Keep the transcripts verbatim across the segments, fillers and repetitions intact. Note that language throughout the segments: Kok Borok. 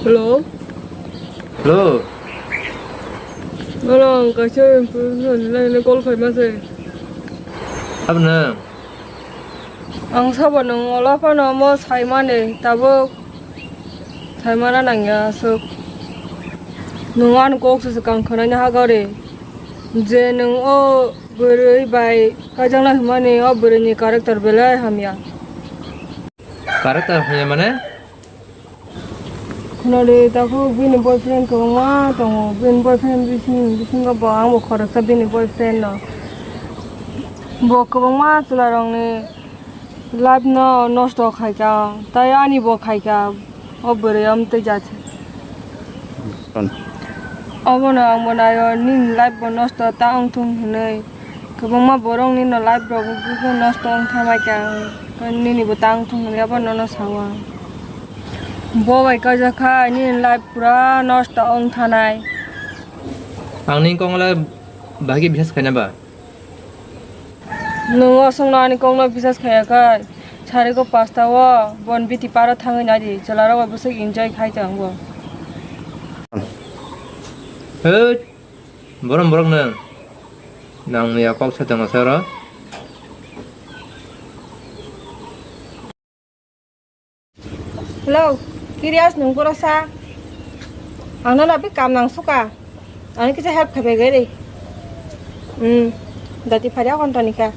Hello? Hello? Hello, ang kaisa lainai call khaima se. Abna? Ang sabo nwng ola phano omo saimani, tabuk saimana nangya aswk. Nwng ani kok se swkang khwnaina ha gari. Je nwng o bwrwi bai kaijakna hwnmani, o bwrwini character belai hamya. Character hamya mane? Khwnadi, takhuk bini boyfriend kwbangma tongo, bini boyfriend bising, bisingo bo, angbo khoroksa bini boyfriend no. Bo kwbangma chwlarokni life no nosto khaikha, tai ani bo khaikha, o bwrwi amtwi jat. Obono angbo naio, nini life bo nosto ta wngthung hwnwi. Kwbangma borok nini life rok nosto wngthamaikha, nini bo ta wngthung hwnwi abono nono sao ang. Bo bai kaijak kha, nini life pura nosto wng thanai. Ang nini kok le bahai khe bisas khaina ba? Nwng o songno ani kokno bisas khaya khe, sari ko pasta o bon biti paro thangwi nai di, chwla rok bai bwswk enjoy khai tong bo. Hei, borom borok nwng, nang ya kok sa tongo saro. Hello, Kiryas, nwng boro sa? Ang nono bini kam nang suka. Ani kisa help khabai gari. Hmm, dati phari akon toni kha.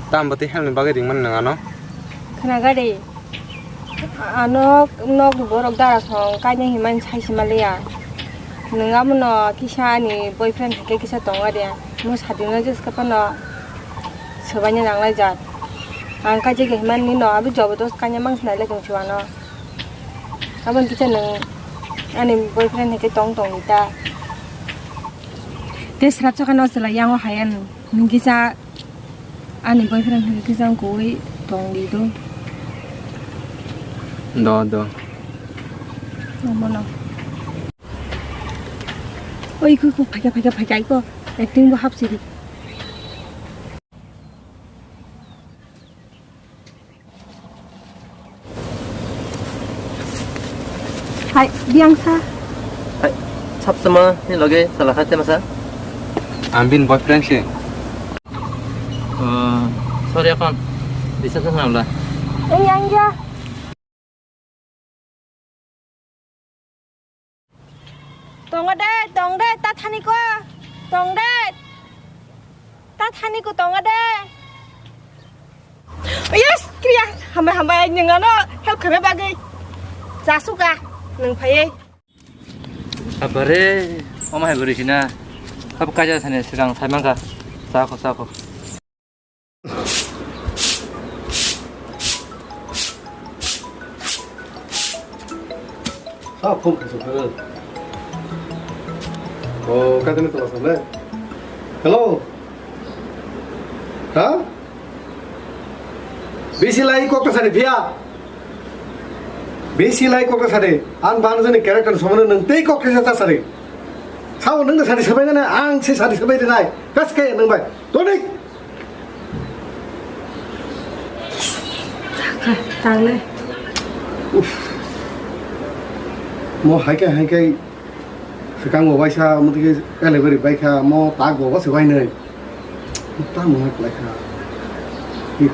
Tam bati help ni bagwi ring man nang ano? Khna gari. Ano nok borok dara song kainai himani sai sima liya. Nwng amono kisa ani boyfriend hai khe kisa tongo de. Mo sadi no jeska phano swbaina nang lai jak. Ang kaisa khe himani no abi jobodos kanya mang sinai lai tong siwano. Aboni kisa nwng ani boyfriend hai khe tong tong ta. Te srap saka no chwla yango hai ano. Nwng kisa ani boyfriend hai khe kisa wng kuwi tong di do. Do, do. Omono. Oi, ko, ko, phaikha, phaikha, phaikha, ko. Acting bo hapsi di. Hai, Biyangsa. Hai, sabsama ni loge salah khate masa? Ang bini boyfriend se. Oh, sorry akon. Bisa sa nabla. Oi, angja. Tongo de, tong de, ta thani ko. Tong de. Ta thani ko tongo de. Yes, kriya. Hambai, hambai, nwng ano help khabe bagwi. Jasuka, nwng phaiwi. Abare, omo hai bwrwi sina. Abo kaisa sani swkang sai mankha. Chakho, chakho. Sa phone khaisok kha. Oh, kaitani tola sa le. Hello. Ha? Bisi lai kok ta sari phiya. Bisi lai kok ta sari. An ban jani character somane nang tei kok ta sari. Sao nang sari sabai na ang se sari sabai nai. Kas kaya nang bai. Tonik. Tangle. Uff. Mo hai khe, hai khe, swkang bo waisa, mo twi khe elebari bai kha, mo tak bo se wainwi. Tamo hai kwlai kha.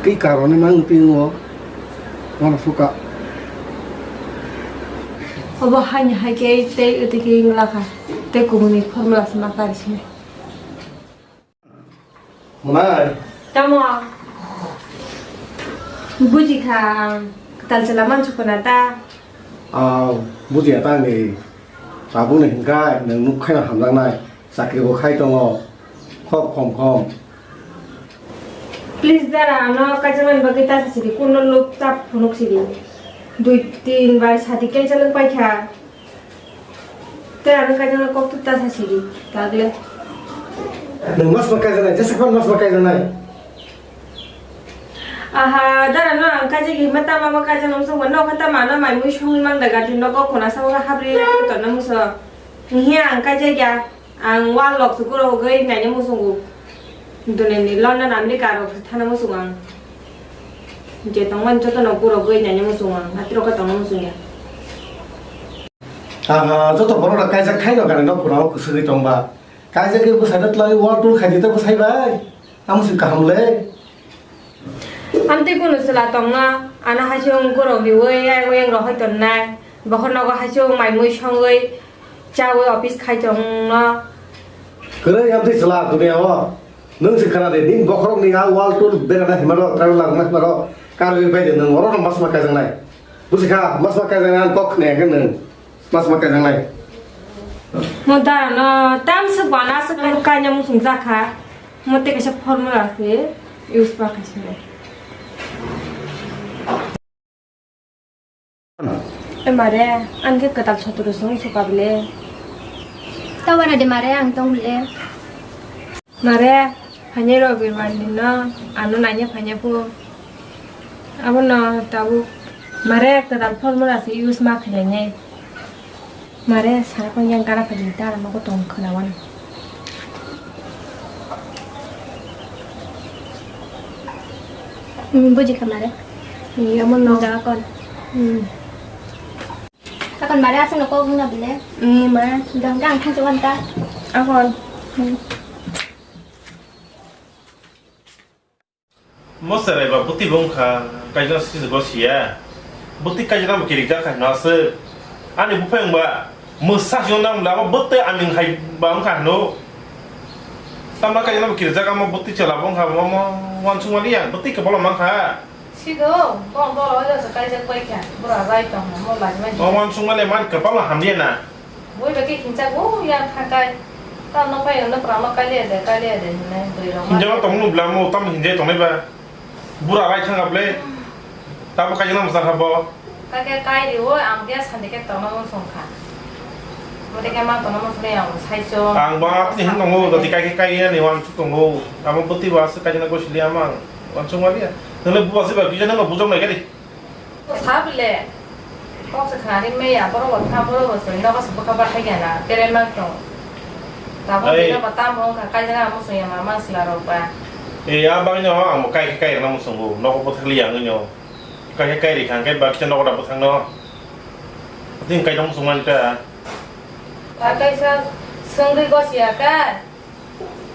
Twi karoni mang twi ngo. Mo suka. Obo haini hai khe tei twi khe wngla kha. Tei kubuni formula se ma kari sini. Monai. Tamo. Buji kha ang. Kwtal chwla mansu khuna ta. Aw, buji ya ta ni. Tabuk ni hingkai nwng nuk khaina hamjaknai. Chakri bo khai tongo. Khok khom khom. Please dara, ano kaisa mani bagwi ta sidi, kuno lob ta phunuk sidi. Dui tin bar sadi cancel wng paikha. Tei ano kaijaknai kok twi ta sa sidi, tagle. Nwng mas ma kaijaknai, jesa phano mas ma kaijaknai. Aha, dara no ang kaijak hima tama ma kaijak nang song no kha tama no mai mui songwi mang da gati no kok khona sa kha habri tonna muso. Hiya ang kaijak ya, ang wal lok su guro goi nai ne musungu. Dune ni London America rok thana musungu ang. Je tongmani jotono gurogwi naina muchungo, ang hatirok khe tongna muchungya. Aha, joto borok rok kaijak khaino gana nok phurao kwswgwi tongba. Kaijak khe bwsaino twlai wall tool khaidi ta bwsai bai. Amo se kaham le. Amtwi kunu chwla tongno, ano haisung gurok riwi ayang oyang rohoi tonnai. Bokhorok nogo haisung mai mui songwi chawi office khai tongno. Kwrwi amtwi chwla duniya o. Nwng se khana de, nini bokhorok ni a wall tool berana himaro, travel langna himaro, karwi bai de nwng oro no masma kaijaknai. Busi kha, masma kaijaknai ang kok khna khe nwng. Masma kaijaknai. Mo da no, tam se bana se kaina muchung jakha. Mo te kaisa formula se use ba kaisa. E mare, ang khe kwtal sotoro song suka bile. Tawara de mare, ang tong bile. Mare, phainai rok bebani no, ano naina phainai phu. Abono tabuk. Mare, kwtal formula se use ma khainai. Mare, sara ko yang kana phajin ta, ano ko tong khna wan. Hmm, buji kha mare. Iya, mo no. Jaga kon. Hmm. Akon mare aswk no kok wngna bile. Hmm, mare. Dong dang thang chuan ta. Akon. Hmm. Mo serai ba bwtwi bo wngkha, kaisa sijwk o siya. Bwtwi kaisa nang bo kirik jak khai no aswk. Ani buphang ba mwsa sino nang lama bwtwi aming hai ba wngkha hino. Tamla kaisa nang bo kirik jak amo bwtwi chwla bo wngkha mo mo wansuk mani ya bwtwi kwbala mankha. Sido, bong bolo oja se kaijak bai kha, bura bai tong mo lajima. O wansuk mani man kwbala hamya na. Bui bai khe hinjak o yang thakai. Ta no pai no pra no kaile de, kaile de hinai bui rok. Hinjak tong no bla mo tam hinjai tongnai ba. Bura rai thang able. Tabo kaijak na masa habo. Kake kai ri o ang dia sande ke tong no song kha. Mo de ke ma tong no song yang sai so. Ang ba ni hin no mo dati kai ke kai ni wan chu tong o. Amo boti ba se kaijak na ko sili amang. Wan chung wa dia. Nang le bu ba se ba bija nang bujong nai kari. Sabile, kok se khnari meya, borok bo tham, borok bo se nogo se bwkha bathai gana, tere mak tong. Tabuk Ai. Bino bo tam wngkha, kaijana muchung ya mama sila rok ba. E, a bagwi no ang bo kai, kai rwna muchungo, nogo bwthakli ang no. Kai, kai rikha, kai baksa nogo da bwthang no. Tin kai dong muchung man ta. Ba kaisa swngwi gosiya kai.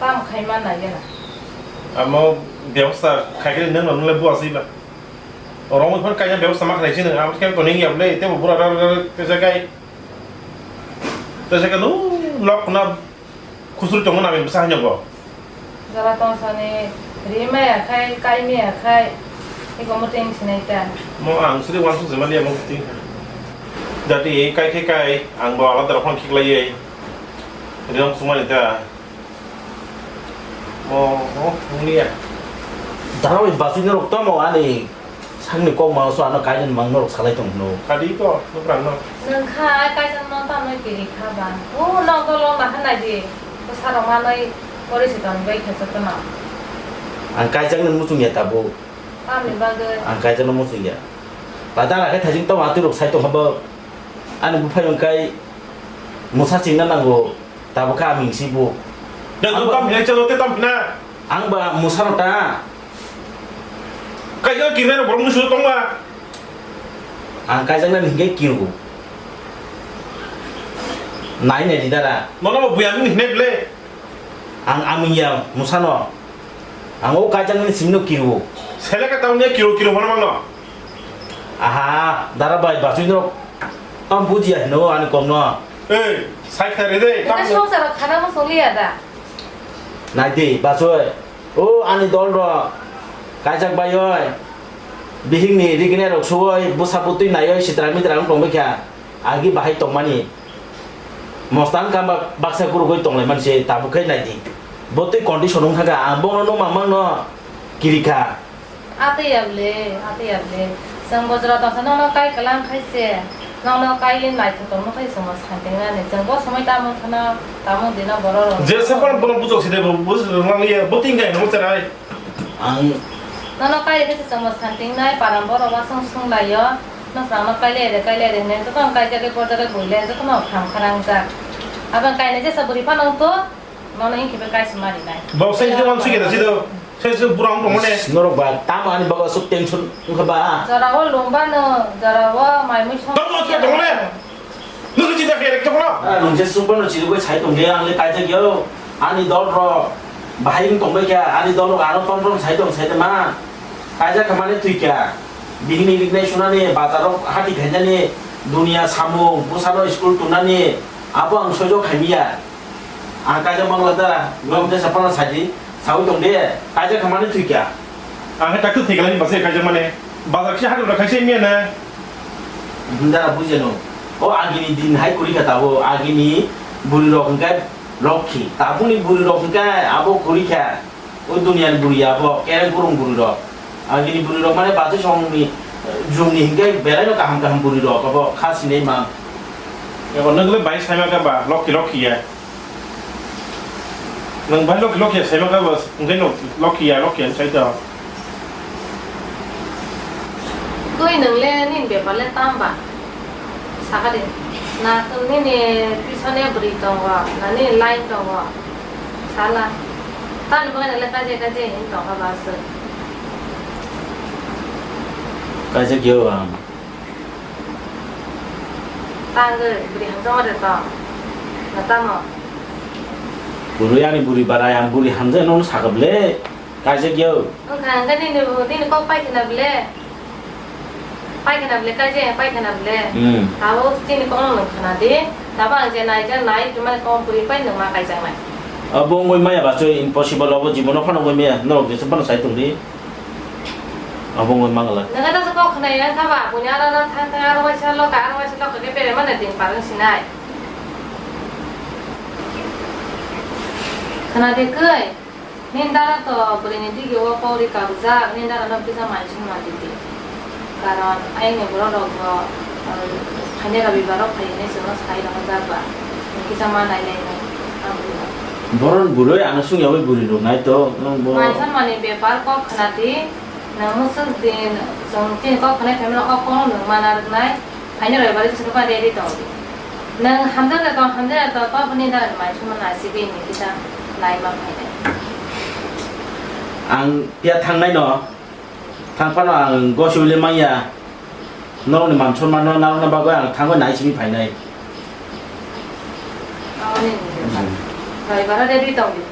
Tamo khai man nai gana. Amo bebosta khai khe nang nang le bua si ba. Oro mo phone kaina bebosta ma khlai si nang, amo khe to ning ya ble, te bura ra ra te jagai. Te jagai no lok na khusur tong na besa hanyo go. Jara tong sani ri ma ya khai, kai mi ya khai. Iko mo ting sinai ta. Mo ang sri wan su jemali amo ting. Dati kai khe kai, ang bo alat rok phone khiklai ye. Ri ong sumani ta. Mo, mo, wngya. Dara bai bachwi norok tamo ani sakni kok mangso ano kainwi mang norok salai tong hino. Kadi ko, nukrang no. Nwng kha ai kaisa no tamo kiri kha ba. O no dolo ma hanai di. Bwsa rok manwi pori se tong bai kha jotono. Ang kaijaknwi muchung ya tabuk. Tamni bagwi. Ang kaijakno muchung ya. Pada rakhe thaijing tamo atwi rok sai tong habo. Ani buphai wngkai mwsa chingna nango. Tabuk khe aming si bu. Nang Ang tam hina chalo te tam hina. Ang ba mwsano ta. Kaisa kirna borok musu tong ba. Ang kaijaknani hingke kiru. Nai nai di dara. Nono bo buya nini hine ble. Ang aming ya mwsano. Ang o kaijaknani simino kiru. Seleka taun ya kiru kiru hono mangno. Aha, dara bai bachwi no. Tam bujiya hino ani kom no. Ei, sai khare de. Ita songsaro khana mo soliya da. Nai di, bachwi. O ani dol rok. Kaijak bai oi. Bihik ni rigine rok suoi, busa butui nai oi, sitra mitra wng tong bai kha. Agi bahai tong mani. Mostan kam bak-, baksa gurugoi tong lai man se, tabuk khai nai di. Botwi condition wng kha, ang bono no mamang no kiri kha. Atwi ya ble, atwi ya ble. Chwng bojra tongsa nono kai kwlang khai se, nono kai naithotok no khai chwngno santingnani. Chwng bo somoi tamo thana, tamo dino borok rok. Je se kono bono bujok side bo, bujok rwngmani ya, bo tingkai no cherai. Ang. Nono kai khe chwngno santingnai, param borok wasong sunglaio. Nokhrang no kai le de, kai le de hinwi jotono kai jagwi, por jagwi buile jotono kham kharang jak. Abang kainai jesa bwrwi phano wngkho, nono wngkhe be kai se marinai. Bo sai je wansuk ya da sido. Sai se bura wng tongmani. Norok ba tamo ani bagwi aswk tension wngkha ba? Jorao lungba no, jorao mai mui song. Tamo se tongmani. Nung si da khe rek tongmani. Ah, nung je sumba no chirigwi sai tong de, ang le kaijak yo. Ani dol rok bahai wng tongbai kha, ani dol rok aro tom tom sai tong sai de ma. Kaijak kha mani thwi kha. Bihini riknai sunani, bazar rok hati khainani, dunia samung, bwsano school tunani, abo ang soijo khaimiya. Ang kaijak mangla da, gom tesa phano saidi, sawi tong de, kaijak kha mani thwi kha. Ang khe takto thwi kha lani bwsai kaijak mani. Bazar kisa hati rok khaisa miya na. Himdara bujeno. O agini din hai kuri kha tabo, agini buri rok hingkai lokhi. Tabuni buri rok hingkai abo kuri kha. O duniani buri abo, kereng kurung buri rok. Agini buri rok mane batu songni, eh, jumni hingke belai no kaham kaham buri rok abo kha sinai ma. Ebo nang le bai sai ma ka ba, lokhi lokhi ya. Nang bai lokhi lokhi ya sai ma ka ba, hingke no lokhi ya, lokhi ya sai to. Twi nang le nini bepar le tam ba? Saka de. Na nini pisone bwrwi tongo, na nini line tongo. Sala. Tani bagwi nang le kaje kaje hin tongkha ba aswk. Kaijak yo ang. Tangwi bwrwi hamjakma de tong. Na tamo? Bwrwi ani bwrwi barai ang bwrwi hamjak nono sakha ble. Kaijak yo. Wngkha hwnkhe nini, nini kok paikhwna ble. Paikhwna ble, kaijak ya paikhwna ble. Hmm. Tabuk chini kokno nwng khwna di. Tabuk ang je nai, je nai, twi mani kok bwrwi pai nwng ma kaijaknai. Abo wngwi maya ba choi impossible, abo jibono phano wngwi maya. Norok jesa phano sai tong di. Abo wngwi mangala. Nwng khe ta kok khwna ya wngkha ba, buini aro aro thang thang aro waisa loka, aro waisa loka khe bere mane din par wng sinai. Khwna de kwi. Nini dara to bwrwini digi o pauri kabujak, nini dara no kisa manchun ma titi. Karon ayang ni borok rok bo, um, phainai rabibar rok phai hinwi chwngno sai rwma jak ba. Kisa ma nai lai nai ang bwrwi rok. Boron bwrwi ano sung yawi bwrwi rok nai to, nang bo. Manchun mani bepar kok khwna di, nang mwswk din chwng chini kok khwnai phaimano o kok no nung ma narwknai. Phaina rwi bari chwngno ready tong di. Nwng hamjak da tong, hamjak da tong, tong hwnwi da mai chwngno naisingwi ni kisa nai ma phainai. Ang phiya thangnai no, thang phano ang gosi ule manya. Norokni man songma no narwkna bagwi ang thangwi naisingwi phainai. Aboni ni. Hmm. Rwi bara ready tong di.